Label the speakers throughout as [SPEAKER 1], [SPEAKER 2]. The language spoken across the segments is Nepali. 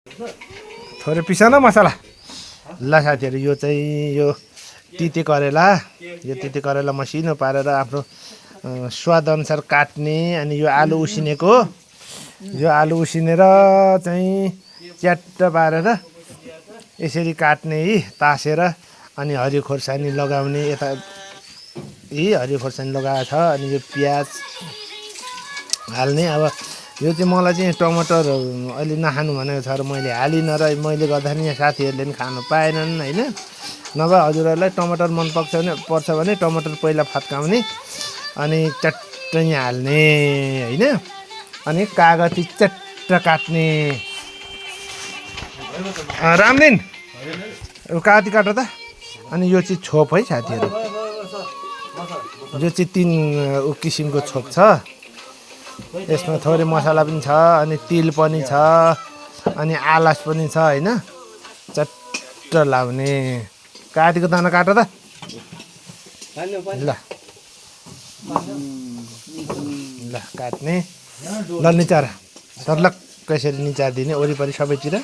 [SPEAKER 1] थोरै पिसा न मसला ल साथीहरू यो चाहिँ यो तिते करेला मसिनो पारेर आफ्नो स्वादअनुसार काट्ने अनि यो आलु उसिनेको यो आलु उसिनेर चाहिँ च्याट्ट पारेर यसरी काट्ने तासेर अनि हरियो खोर्सानी लगाउने यता हरियो खोर्सानी लगाएको छ अनि यो प्याज हाल्ने अब यो चाहिँ मलाई चाहिँ टमाटर अहिले नखानु भनेको छ र मैले हालिनँ र मैले गर्दा नि यहाँ साथीहरूले पनि खानु पाएनन् होइन नभए हजुरहरूलाई टमाटर पर्छ भने टमाटर पहिला फत्काउने अनि चट्ट यहाँ हाल्ने होइन अनि कागती चट्ट काट्ने रामदिन कागती काट त अनि यो चाहिँ छोप है साथीहरू यो चाहिँ 3 किसिमको छोप छ यसमा थोरै मसला पनि छ अनि तिल पनि छ अनि आलास पनि छ होइन चट्ट लाउने कागतीको दाना काट त ल ल काट्ने ल निचार सर्लक कसरी निचार दिने वरिपरि सबैतिर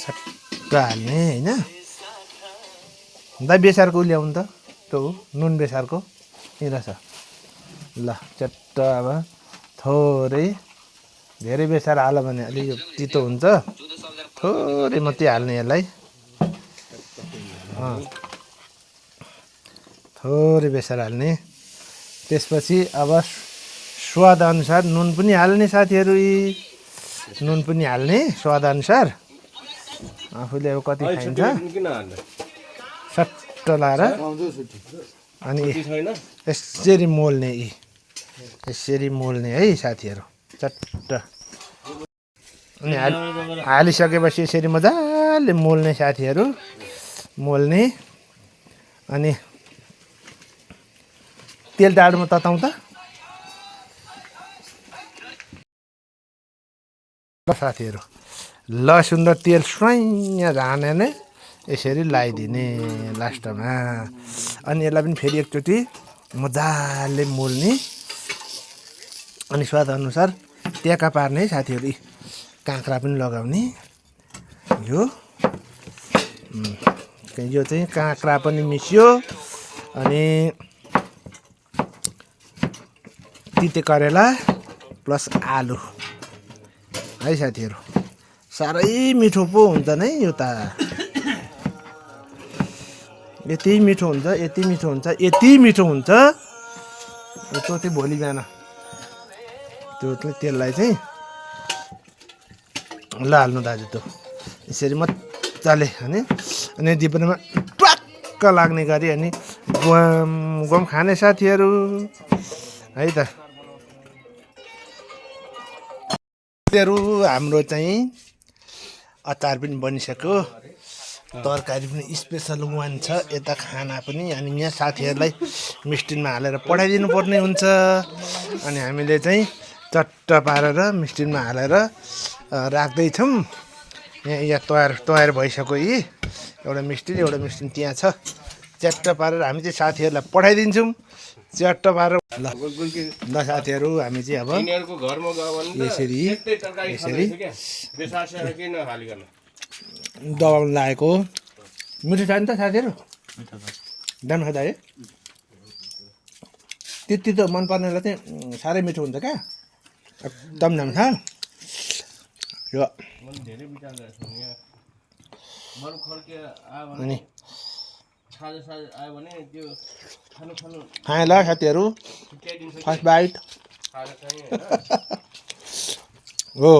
[SPEAKER 1] सट्ट हाल्ने होइन दाइ बेसारको ल्याउनु त त्यो नुन बेसारको यहीँ रहेछ ल चट्ट अब थोरै धेरै बेसार हाल्यो भने अलिक तितो हुन्छ थोरै मात्रै हाल्ने यसलाई थोरै बेसार हाल्ने त्यसपछि अब स्वादअनुसार नुन पनि हाल्ने साथीहरू नुन पनि हाल्ने स्वादअनुसार आफूले अब कति खाइन्छ सट्ट लाएर अनि यसरी मोल्ने यसरी मोल्ने है साथीहरू चट्ट अनि हालिसकेपछि यसरी मजाले मोल्ने साथीहरू मोल्ने अनि तेल डाडुमा तताउँ त ल साथीहरू लसुन र तेल स्वाइँ झाने नै यसरी लगाइदिने लास्टमा अनि यसलाई पनि फेरि एकचोटि मजाले मोल्ने अनि स्वादअनुसार ट्याका पार्ने है साथीहरू काँक्रा पनि लगाउने यो चाहिँ काँक्रा पनि मिसियो अनि तिते करेला प्लस आलु है साथीहरू साह्रै मिठो पो हुन्छ नै यो त यति मिठो हुन्छ त्यो चाहिँ भोलि बिहान त्यो तेललाई चाहिँ ल हाल्नु दाजु त्यो यसरी मजाले अनि दिपनमा ट्वाक्क लाग्ने गरी अनि गुम खाने साथीहरू है त हाम्रो चाहिँ अचार पनि बनिसक्यो तरकारी पनि स्पेसल वान छ यता खाना पनि अनि यहाँ साथीहरूलाई मिस्टिनमा हालेर पठाइदिनु पर्ने हुन्छ अनि हामीले चाहिँ चट्ट पारेर मिस्टिनमा हालेर राख्दैछौँ यहाँ तयार भइसक्यो एउटा मिस्टिन त्यहाँ छ च्याट्ट पारेर हामी चाहिँ साथीहरूलाई पठाइदिन्छौँ च्याट्ट पारेर ल साथीहरू हामी चाहिँ अब यसरी दबाउनु लागेको मिठो छ नि त साथीहरू दाम खाँदा है त्यति त मन पर्नेलाई चाहिँ साह्रै मिठो हुन्छ क्या एकदम दाम छ यो अनि खाएँ ल साथीहरू फर्स्ट बाइट हो